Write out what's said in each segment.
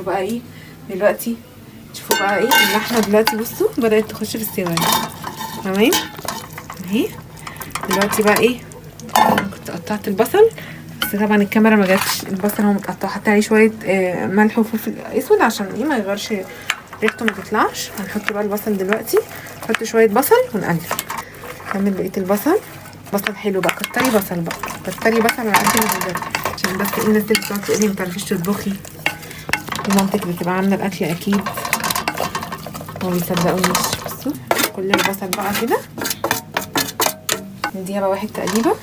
بقى ايه دلوقتي؟ شوفوا بقى ايه اللحمة دلوقتي، بصوا بدات تخش في السوا، تمام اهي. دلوقتي بقى ايه، كنت قطعت البصل بس طبعا الكاميرا ما جاتش، البصل هو متقطع، حطيت عليه شوية ملح وفلفل اسود عشان ايه ما يغيرش ريحته ما تطلعش. هنحط بقى البصل دلوقتي، نحط شوية بصل ونقلب، نكمل بقية البصل. بصل حلو بقى، كتري بصل بقى، كتري بصل على قد ما تقدري، عشان بس ايه الناس اللي بتقعد تقولي ما بتعرفيش تطبخي، ومامتك بتبقى عامله الاكل اكيد ما بيصدقونيش. بصوا كل البصل بقى كده، نديها بقى واحد تقليبه.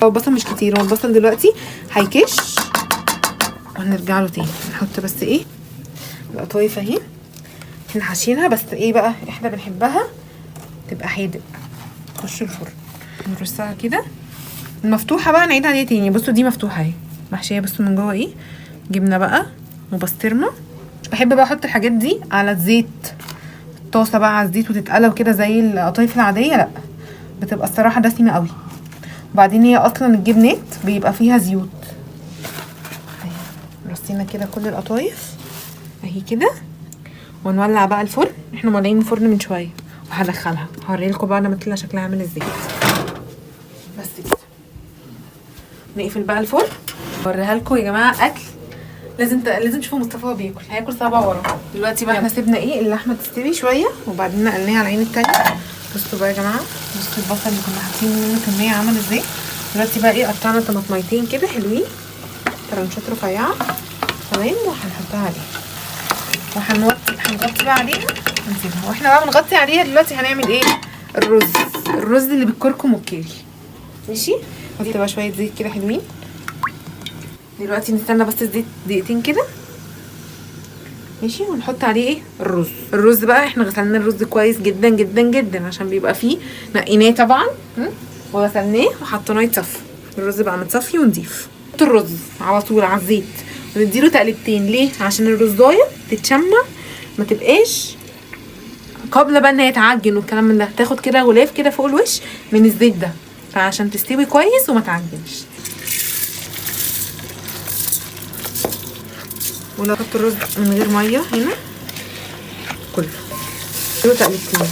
هو البصل مش كتير، هو البصل دلوقتي هيكش وهنرجع له تاني. نحط بس ايه القطايف اهي، احنا حاشينها بس ايه بقى، احنا بنحبها تبقى حادق، تخش الفرن. نرصها كده. المفتوحة بقى نعيد عليها تاني. بصوا دي مفتوحة اهي، محشيه بصوا من جوه ايه، جبنه بقى وبسطرمه. مش بحب بقى احط الحاجات دي على الزيت، الطاسه بقى على الزيت وتتقلى وكده زي القطايف العادية، لا بتبقى الصراحة دسمة قوي. وبعدين هي اصلا الجبنات بيبقى فيها زيوت. اهي رصينا كده كل القطايف اهي كده، ونولع بقى الفرن. احنا مولعين الفرن من شوية، وهدخلها هوريلكم بقى لما تطلع شكلها عامل ازاي. بس كده نقفل بقى الفرن. اوريها لكم يا جماعة اكل لازم تشوفوا مصطفى وهو بياكل، هياكل صابع وراه. دلوقتي بقى احنا سيبنا ايه اللحمة تستوي شوية، وبعدين نقلناها على العين التانية. بصوا بقى يا جماعة، بصوا البصل اللي كنا حاطين منه كمية عمل ازاي. دلوقتي بقى ايه، قطعنا طماطميتين كده حلوين، ترنشات رفيعة، تمام، وهنحطها عليها وهنوطي، هنغطي بقى عليها ونسيبها. واحنا بقى بنغطي عليها دلوقتي هنعمل ايه، الرز اللي بالكركم والكاري. ماشي، نحط بقى شوية زيت كده حلوين. دلوقتي نستنى بس الزيت دقيقتين كده، ماشي، ونحط عليه ايه الرز. الرز بقى احنا غسلنا الرز كويس جدا جدا جدا عشان بيبقى فيه، نقيناه طبعا وغسلناه وحطيناه يتصفى. الرز بقى متصفي ونضيف. نحط الرز على طول على الزيت ونديله تقلبتين. ليه؟ عشان الرزايه تتشمع، ما تبقاش قابله بقى ان هي تعجن والكلام من ده، تاخد كده غلاف كده فوق الوش من الزيت ده، فعشان تستوي كويس وما تعجنش. ولو حط الرز من غير مية هنا كله، له تقلبتين،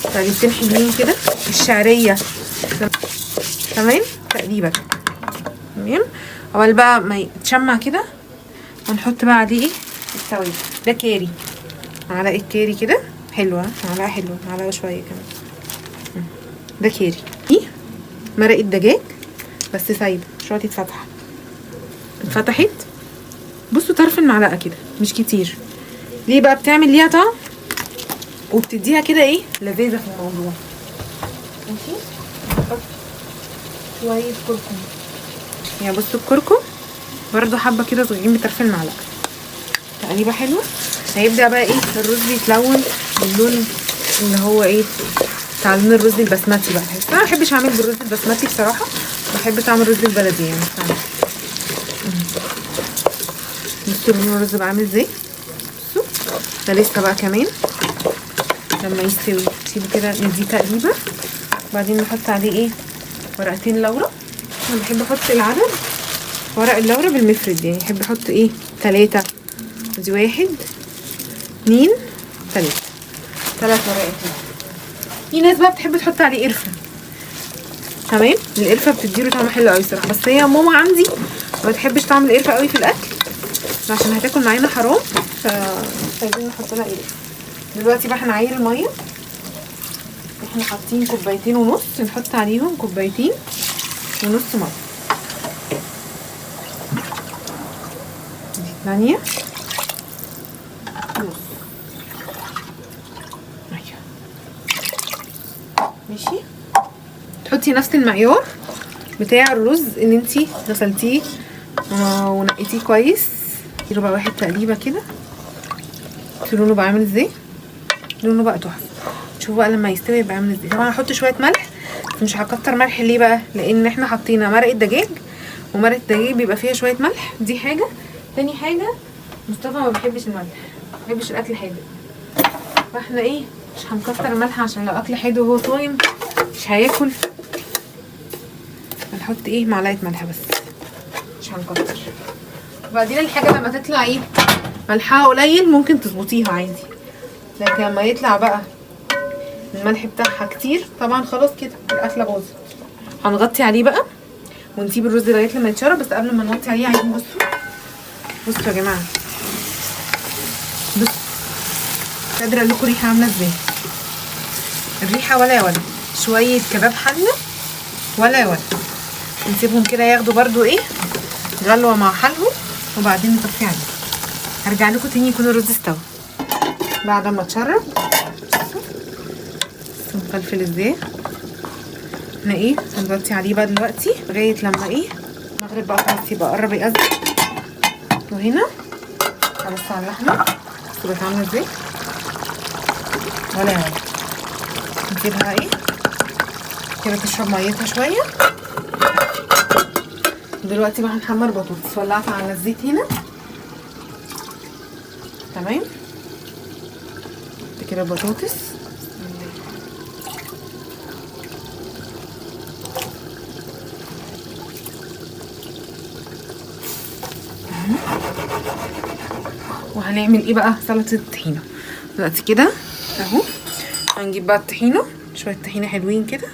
تقلبتين حلوين كده. الشعرية تمام تقليبه تمام. اول بقى ما يتشمع كده ونحط بقى عليه ايه التوابل. ده كاري، معلقه كاري كده حلوة، معلقه حلوة، معلقه شوية كمان. ده كاري. دي مرقه دجاج بس سايبه مش راضية تتفتح، اتفتحت. بصوا طرف المعلقة كده مش كتير. ليه بقى؟ بتعمل ليها طعم وبتديها كده ايه لذيذة في الموضوع. ماشي، نحط شوية كركم. يعني بصوا الكركم برده حبه كده صغيرين بطرف المعلقة، تقليبه حلوة. هيبدا بقى ايه الرز يتلون باللون اللي هو ايه بتاع لون الرز البسمتي بقى. بس انا ما بحبش اعمل بالرز البسمتي بصراحة، بحب طعم الرز البلدي يعني. بصوا لون الرز بقى عامل ازاي. بصوا ده لسه بقى كمان لما يستوي نسيبه كده نديه تقليبه، وبعدين نحط عليه ايه ورقتين لورا. انا بحب احط العدد ورق اللورا بالمفرد، يعني بحب احط ايه 3، دي 1 2 3، 3 ورقات. في ناس بقى بتحب تحط عليه قرفه، تمام، القرفه بتديله طعم حلو قوي الصراحة، بس هي ماما عندي ما بتحبش طعم القرفه قوي في الاكل عشان هتاكل معانا حرام، فمش عايزين نحط لها قرفه. دلوقتي بقى هنعاير المية، احنا حاطين 2.5 كوباية، نحط عليهم 2.5 كوباية مية. دي الثانية ونص. ايوه ماشي. تحطي نفس المعيار بتاع الرز اللي انتي غسلتيه ونقيتيه كويس. ربع واحد تقليبه كده. شوفوا لونه بقى عامل ازاي، لونه بقى تحفة. شوفوا بقى لما يستوي يبقى عامل ازاي. طبعا هحط شوية ملح، بس مش هكتر ملح. ليه بقى؟ لان احنا حطينا مرقه دجاج، ومرقه الدجاج بيبقى فيها شوية ملح، دي حاجة. تاني حاجة مصطفى ما بيحبش الملح، ما بيحبش الاكل حادق، فاحنا ايه مش هنكتر الملح عشان لو اكل حادق وهو صايم مش هياكل. هنحط ايه معلقه ملح بس، مش هنكتر. وبعدين الحاجة لما تطلع ايه ملحها قليل ممكن تظبطيها عادي، لكن لما يطلع بقى الملح بتاعها كتير طبعا خلاص كده الاكلة باظت. هنغطي عليه بقى ونسيب الرز لغاية لما يتشرب. بس قبل ما نغطي عليه عايزين بصوا بصوا يا جماعة، بصوا مش قادرة اقول لكم الريحة عامله ازاي، الريحة ولا يا ولا شوية كباب حله ولا يا ولا. نسيبهم كده ياخدوا برده ايه غلوه مع حالهم، وبعدين نطفي عليه. هرجع لكم تاني يكون الرز استوى بعد ما اتشرب. بصوا مفلفل ازاي. احنا ايه هنغطي عليه بقى دلوقتي لغاية لما ايه المغرب بقى خلاص يبقى قرب يأذن. وهنا هبص على اللحمة بصوا بقت عامله ازاي ولا ولا. نسيبها ايه كده تشرب ميتها شوية. دلوقتي بقى هنحمر بطاطس. ولعت على الزيت هنا تمام كده البطاطس. وهنعمل ايه بقى؟ سلطة الطحينه دلوقتي كده اهو. هنجيب بقى الطحينه، شوية طحينه حلوين كده.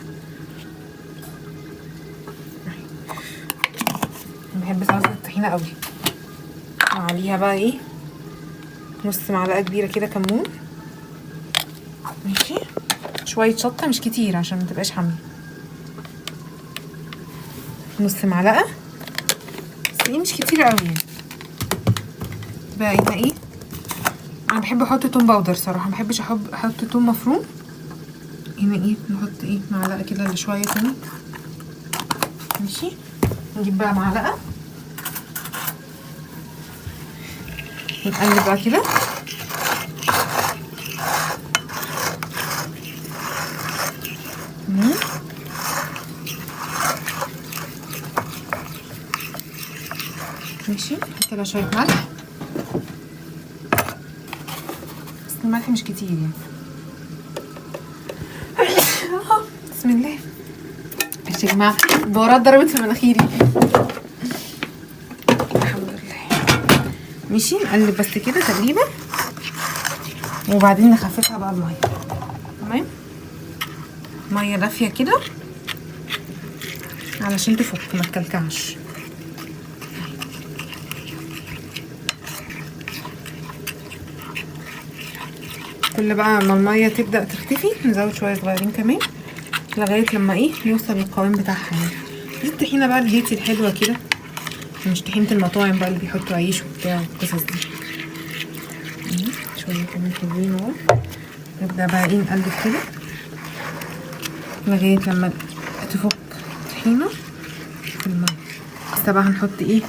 بحب سلطة الطحينه قوي. وعليها بقى ايه نص معلقه كبيرة كده كمون، ماشي، شوية شطه مش كتير عشان ما تبقاش حامية، نص معلقه بس ايه مش كتير قوي يعني. بقى هنا ايه انا بحب احط توم powder صراحة، ما بحبش احط توم مفروم. هنا ايه نحط ايه معلقه كده لشويه توم، ماشي. نجيب بقى معلقه ونقلب بقى كده. ماشي، نحط لها شوية ملح، بس الملح مش كتير يعني. بسم الله. يا جماعة البهارات ضربت في مناخيري الحمد لله. ماشي، نقلب بس كده تقريبا وبعدين نخففها بقى بميه. تمام، مية دافيه كده علشان تفك ما تكلكعش. كل بقى ما المية تبدا تختفي نزود شوية صغيرين كمان لغاية لما ايه نوصل للقوام بتاعها يعني. دي الطحينه بقى البيتي الحلوة كده، مش طحينه المطاعم بقى اللي بيحطوا عيش وبتاع والقصص دي. شوية كمان حلوين اهو. نبدا بقى ايه نقلب كده لغاية لما تفك الطحينه في المية. لسه بقى هنحط ايه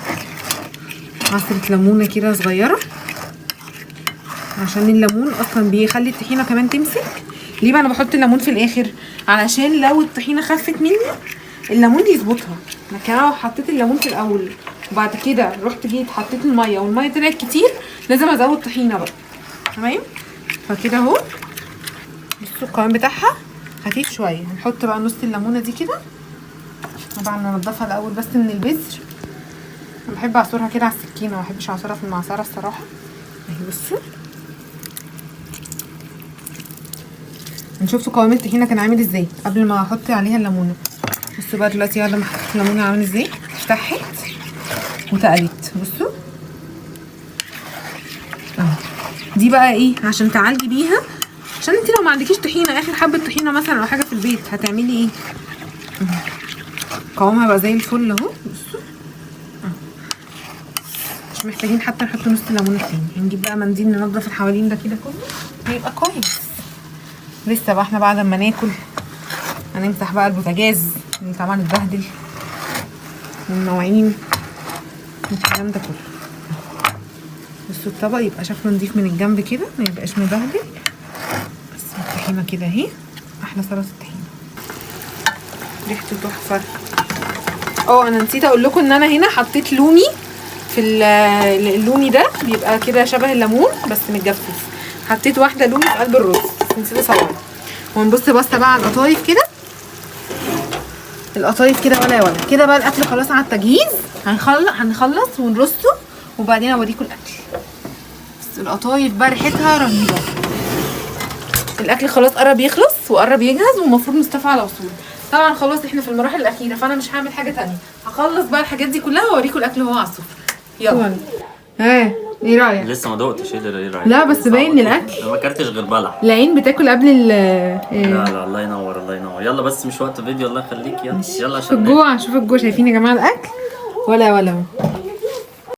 عصره ليمونه كده صغيرة، عشان الليمون اصلا بيخلي الطحينه كمان تمسك. ليه بقى انا بحط الليمون في الاخر؟ علشان لو الطحينه خفت مني الليمون يظبطها. لكن انا لو حطيت الليمون في الاول وبعد كده رحت جيت حطيت المية والمية طلعت كتير لازم ازود طحينه بقى. تمام، فكده اهو بصوا القوام بتاعها خفيف شوية. هنحط بقى نص الليمونه دي كده، طبعا ننضفها الاول بس من البذر. انا بحب اعصرها كده على السكينة، ما بحبش اعصرها في المعصره الصراحة. اهي بصوا شفتوا قوام الطحينه كان عامل ازاي قبل ما احط عليها الليمونه. بصوا بقى دلوقتي بعد ما حطيت الليمونه عامل ازاي، فتحت وتقلت. بصوا اهو دي بقى ايه عشان تعالجي بيها، عشان انت لو ما عندكيش طحينه اخر حبه طحينه مثلا او حاجة في البيت هتعملي ايه؟ قوامها بقى زي الفل اهو. بصوا مش محتاجين حتى نحط نص ليمونه تاني. هنجيب بقى منديل ننضف الحوالين ده كده كله هيبقى كويس. لسه بقى احنا بعد ما ناكل هنمسح بقى البوتاجاز اللي طبعا اتبهدل والمواعين والكلام ده كله. بصوا الطبق يبقى شكله نضيف من الجنب كده، ما يبقاش مبهدل. بس الطحينه كده اهي، احلى سلطة الطحينه، ريحته تحفة. انا نسيت اقول لكم ان انا هنا حطيت لومي في اللومي ده بيبقى كده شبه الليمون بس متجفف. حطيت واحدة لومي في قلب الرز بس نسيت اصورها. ونبص بصة بقى على القطايف كده، القطايف كده ولا ولا كده بقى الاكل خلاص على التجهيز. هنخلص ونرصه وبعدين اوريكم الاكل. بس القطايف بقى ريحتها رهيبة. الاكل خلاص قرب يخلص وقرب يجهز، ومفروض مصطفى على وصول. طبعا خلاص احنا في المراحل الاخيرة، فانا مش هعمل حاجة تانية، هخلص بقى الحاجات دي كلها واوريكم الاكل وهو على السفرة. يلا. ها ايه رايك؟ لسه ما دقتش. ايه اللي ايه رايك؟ لا، بس باين الاكل. انا ما اكلتش غير بلح. العين بتاكل قبل ال لا لا، الله ينور الله ينور. يلا بس مش وقت فيديو، الله يخليك. يلا يلا شوف عشان الجوع، شوف الجوع. شايفين يا جماعة الاكل؟ ولا ولا.